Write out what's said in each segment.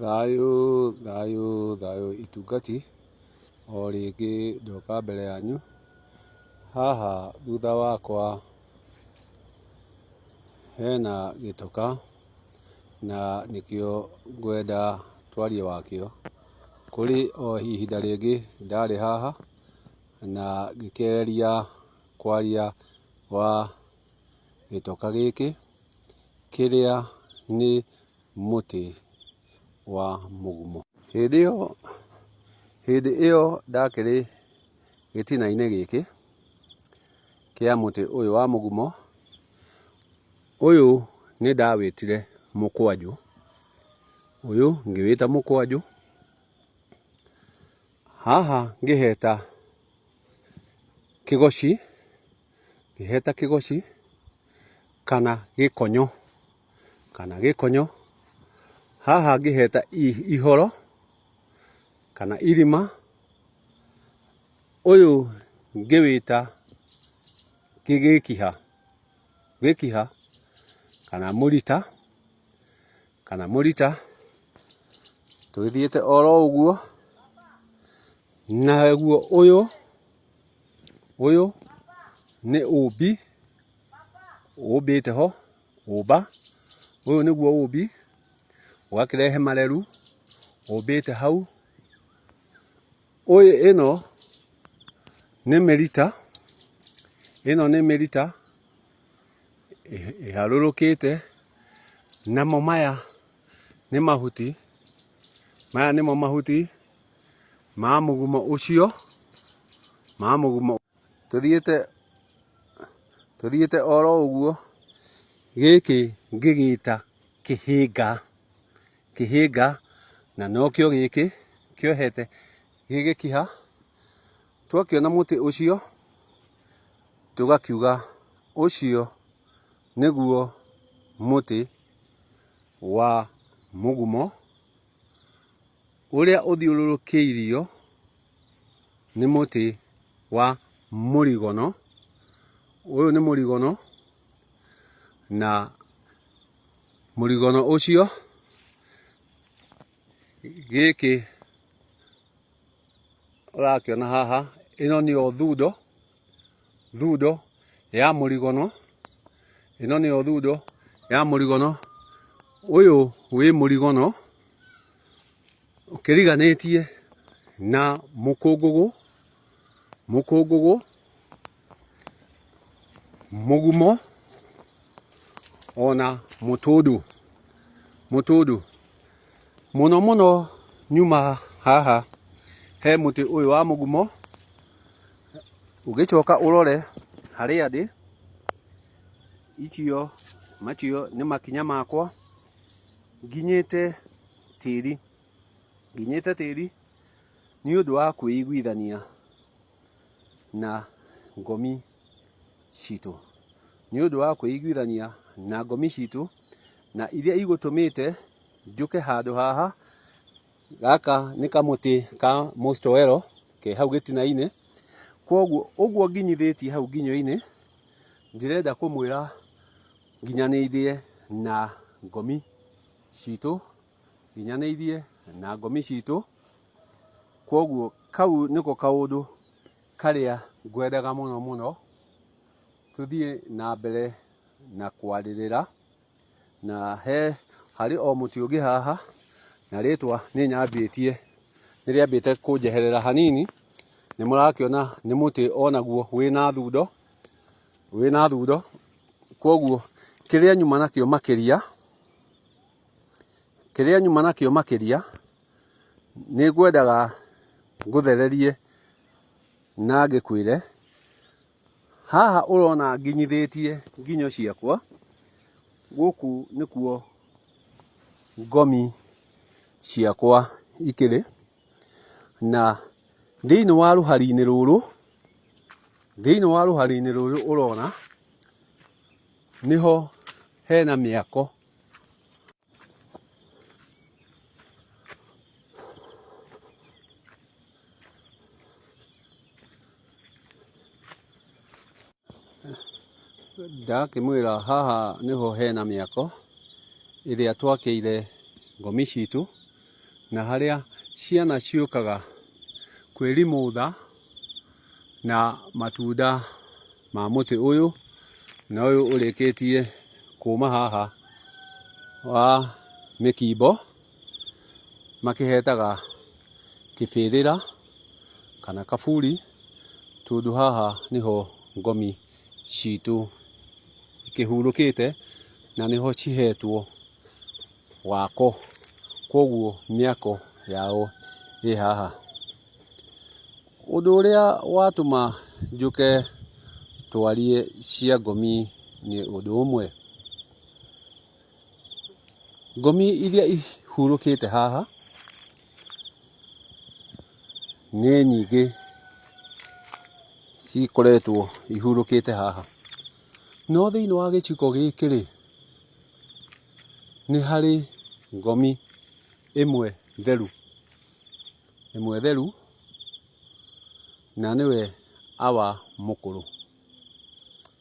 Thayũ thayũ thayũ itungati, o rĩngĩ ndoka mbere yanyu, haha thutha wakwa hena gĩtoka na nĩkĩo ngwenda twarie wakĩo. Kũrĩ o ihinda rĩngĩ ndarĩ haha na ngĩkĩgeria kwaria wa gĩtoka gĩkĩ, kĩrĩa nĩ mũtĩ wa mũgumo. Hĩndĩ ĩyo, hĩndĩ ĩyo ndakĩrĩ gĩtina-inĩ gĩkĩ kĩa mũtĩ ũyũ wa mũgumo, ũyũ nĩ ndawĩtire mũkwanjũ, ũyũ ngĩwĩta mũkwanjũ, haha ngĩheta kĩgoci, ngĩheta kĩgoci kana gĩkonyo. Kana gĩkonyo, haha ngĩheta ihoro kana irima, ũyũ ngĩwĩta gĩkiha, gĩkiha kana mũrita, kana mũrita, tũgĩthiĩte oro ũguo, naguo ũyũ, ũyũ nĩ ũmbi ũmbĩte ho. Ũmba, ũyũ nĩguo ũmbi, ũgakĩrehe mareru ũmbĩte hau. Ũyũ ĩno nĩ mĩrita, ĩno nĩ mĩrita ĩharũrũkĩte, namo maya nĩ mahuti, maya nĩmo mahuti ma mũgumo ũcio, ma mũgumo. Tũthiĩte Tũthiĩte oro ũguo, gĩkĩ ngĩgĩta kĩhĩnga, kĩhĩnga, na nokĩo gĩkĩ kĩohete gĩgĩkiha. Twakĩona mũtĩ ũcio, tũgakiuga ũcio nĩguo mũtĩ wa mũgumo, ũrĩa ũthiũrũrũkĩirio nĩ mũtĩ wa mũrigono. Ũyũ nĩ mũrigono, na mũrigono ũcio, gĩkĩ ũrakĩona haha, ĩno nĩyo thundo, thundo ya mũrigono, ĩno nĩyo thundo ya mũrigono. Ũyũ wĩ mũrigono ũkĩriganĩtie na mũkũngũgũ, mũkũngũgũ, mũgumo ona mũtũndũ, mũtũndũ. Mũno mũno nyuma haha he mũtĩ ũyũ wa mũgumo, ũgĩcoka ũrore harĩa ndĩ, icio macio nĩ makinya makwa nginyĩte tĩri, nginyĩte tĩri nĩ ũndũ wa kwĩiguithania na ngomi citũ. Nĩ ũndũ wa kwĩiguithania na ngomi citũ na iria igũtũmĩte njũke handũ haha. Gaka nĩ kamũtĩ ka mũstoero ke hau gĩtina-inĩ. Kwoguo ũguo nginyithĩtie hau nginyo-inĩ, ndĩrenda kũmwĩra nginyanĩirie na ngomi citũ, nginyanĩirie na ngomi citũ. Kwoguo kau nĩko kaũndũ karĩa ngwendaga mũno mũno tũthiĩ na mbere na kwarĩrĩra. Na he harĩ o mũtĩ ũngĩ haha, na rĩtwa nĩ nyambĩtie, nĩ rĩambĩte kũnjeherera hanini. Nĩ mũrakĩona nĩ mũtĩ onaguo wĩna thundo, wĩna thundo. Kwoguo kĩrĩa nyuma nakĩo makĩria, kĩrĩa nyuma nakĩo makĩria, nĩ ngwendaga ngũthererie na ngĩkwĩre, haha ũrona nginyithĩtie nginyo ciakwa, gũkũ nĩkuo ngomi ciakwa ikĩrĩ, na thĩinĩ wa rũhari-inĩ rũrũ, thĩinĩ wa rũhari-inĩ rũrũ ũrona, nĩho hena mĩako. Ndakĩmwĩra haha nĩho hena mĩako ĩrĩa twakĩire ngomi citũ. Na harĩa ciana ciũkaga kwĩrimũtha na matunda ma mũtĩ ũyũ, na ũyũ ũrĩkĩtie kũma haha wa mĩkimbo, makĩhetaga kĩbĩrĩra kana kaburi, tondũ haha nĩho ngomi citũ ikĩhurũkĩte na nĩho cihetwo wako, koguo mĩako yao ĩ haha. Ũndũ ũrĩa watũma njũke twarie cia ngomi nĩ ũndũ ũmwe. Ngomi iria ihurũkĩte haha nĩ nyingĩ cikoretwo ihurũkĩte haha. No thĩinĩ wa gĩcigo gĩkĩ rĩ, nĩ harĩ ngomi ĩmwe theru, ĩmwe theru na nĩwe Awa mũkũrũ.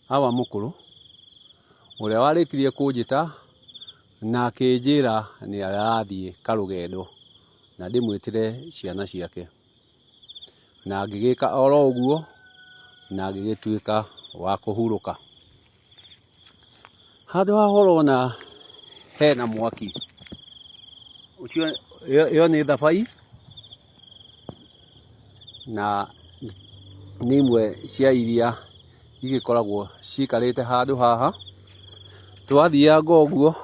Awa mũkũrũ ũrĩa warĩkirie kũnjĩta na akĩnjĩra nĩ arathiĩ karũgendo na ndĩmwĩtĩre ciana ciake. Na ngĩgĩka oro ũguo na ngĩgĩtuĩka wa kũhurũka. Handũ haha ũrona hena mwaki, ũcio ĩyo nĩ thabai na nĩ imwe cia iria igĩkoragwo cikarĩte handũ haha. Twathianga ũguo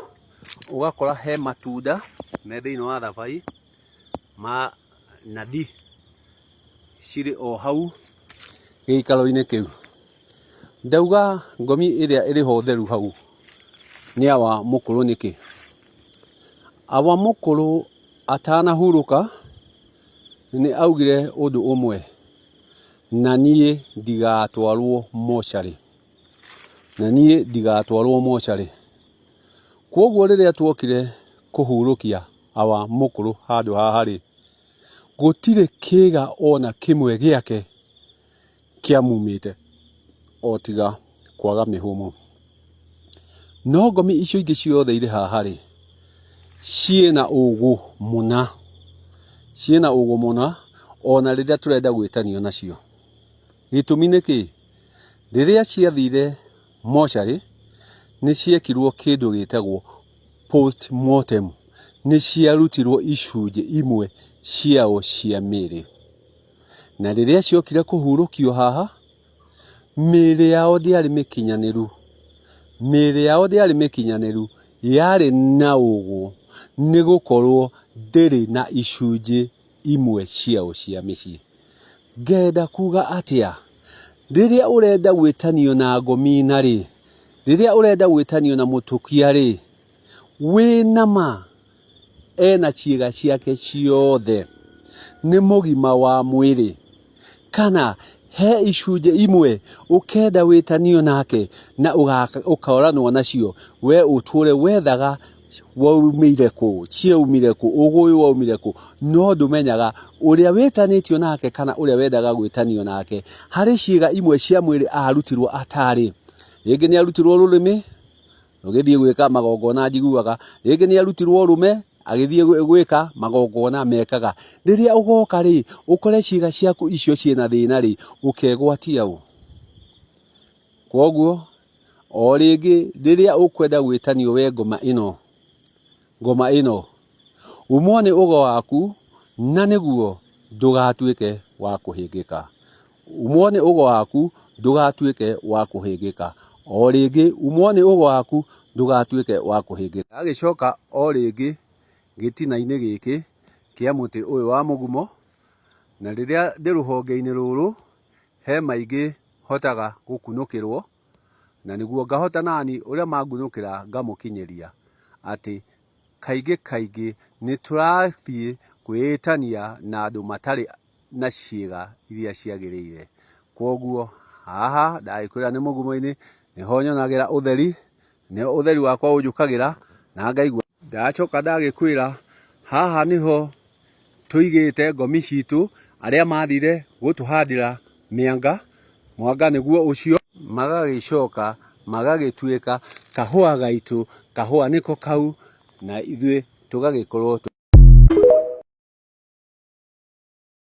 ũgakora he matunda me thĩinĩ wa thabai ma nathi cirĩ o hau gĩikaro-inĩ kĩu. Ndauga ngomi ĩrĩa ĩrĩ ho theru hau nĩ awa mũkũrũ nĩkĩ? Awa mũkũrũ atanahurũka nĩ augire ũndũ ũmwe, na niĩ ndigatwarwo mocarĩ, na niĩ ndigatwarwo mocarĩ. Kwoguo rĩrĩa tuokire kũhurũkia awa mũkũrũ handũ haha rĩ, gũtirĩ kĩga ona kĩmwe gĩake kĩamumĩte o tiga kwaga mĩhũmũ. No ngomi icio ingĩ ciothe irĩ haha rĩ, ciĩna ũgũ mũna, ciĩna ũgũ mũna ona rĩrĩa tũrenda gwĩtanio nacio. Gĩtũmi nĩ kĩ? Rĩrĩa ciathire mocarĩ, nĩ ciekirwo kĩndũ gĩtagwo post mortem, nĩ ciarutirwo icunjĩ imwe ciao cia mĩĩrĩ. Na rĩrĩa ciokire kũhurũkio haha, mĩĩrĩ yao ndĩarĩ mĩkinyanĩru. Mĩĩrĩ yao ndĩarĩ mĩkinyanĩru, yarĩ na ũgũ nĩ gũkorwo ndĩrĩ na icunjĩ imwe ciao cia mĩciĩ. Ngenda kuga atĩa? Rĩrĩa ũrenda gwĩtanio na ngomina-rĩ, rĩrĩa ũrenda gwĩtanio na mũtũkia-rĩ, wĩna ma ena ciĩga ciake ciothe, nĩ mũgima wa mwĩrĩ, kana he icunjĩ imwe ũkenda wĩtanio nake na ũkoranwo nacio, we ũtũre wethaga waumire kũ, ciaumire kũ, ũgũ ũyũ waumire kũ, no ndũmenyaga ũrĩa wĩtanĩtio nake kana ũrĩa wendaga gwĩtanio nake, harĩ ciĩga imwe cia mwĩrĩ arutirwo atarĩ. Rĩngĩ nĩ arutirwo rũrĩmĩ, rũgĩthiĩ gwĩka magongona njiguaga, rĩngĩ nĩ arutirwo rũme agĩthiĩ gwĩka magongona mekaga. Rĩrĩa ũgoka rĩ, ũkore ciĩga ciaku icio ciĩna thĩna rĩ, ũkegwatia ũ? Kwoguo o rĩngĩ rĩrĩa ũkwenda gwĩtanio we ngoma ĩno, ngoma ĩno, umwo nĩ ũgo waku na nĩguo ndũgatuĩke wa kũhĩngĩka. Umwo nĩ ũgo waku ndũgatuĩke wa kũhĩngĩka. O rĩngĩ umwo nĩ ũgo waku ndũgatuĩke wa kũhĩngĩka. Agĩcoka o rĩngĩ gĩtina-inĩ gĩkĩ kĩa mũtĩ ũyũ wa mũgumo, na rĩrĩa ndĩ rũhonge-inĩ rũrũ, he maingĩ hotaga gũkunũkĩrwo, na nĩguo ngahota nani ũrĩa mangunũkĩra ngamũkinyĩria atĩ kaingĩ kaingĩ nĩ tũrathiĩ kwĩĩtania na andũ matarĩ na ciĩga iria ciagĩrĩire. Kwoguo haha ndagĩkwĩra nĩ mũgumo-inĩ, nĩho nyonagĩra ũtheri, nĩho ũtheri wakwa ũnjũkagĩra na ngaigua. Ndacoka ndagĩkwĩra haha nĩho tũigĩte ngomi citũ, arĩa mathire gũtũhandĩra mĩanga, mwanga nĩguo ũcio, magagĩcoka magagĩtuĩka kahũa gaitũ, kahũa nĩko kau, na ithuĩ tũgagĩkorwo.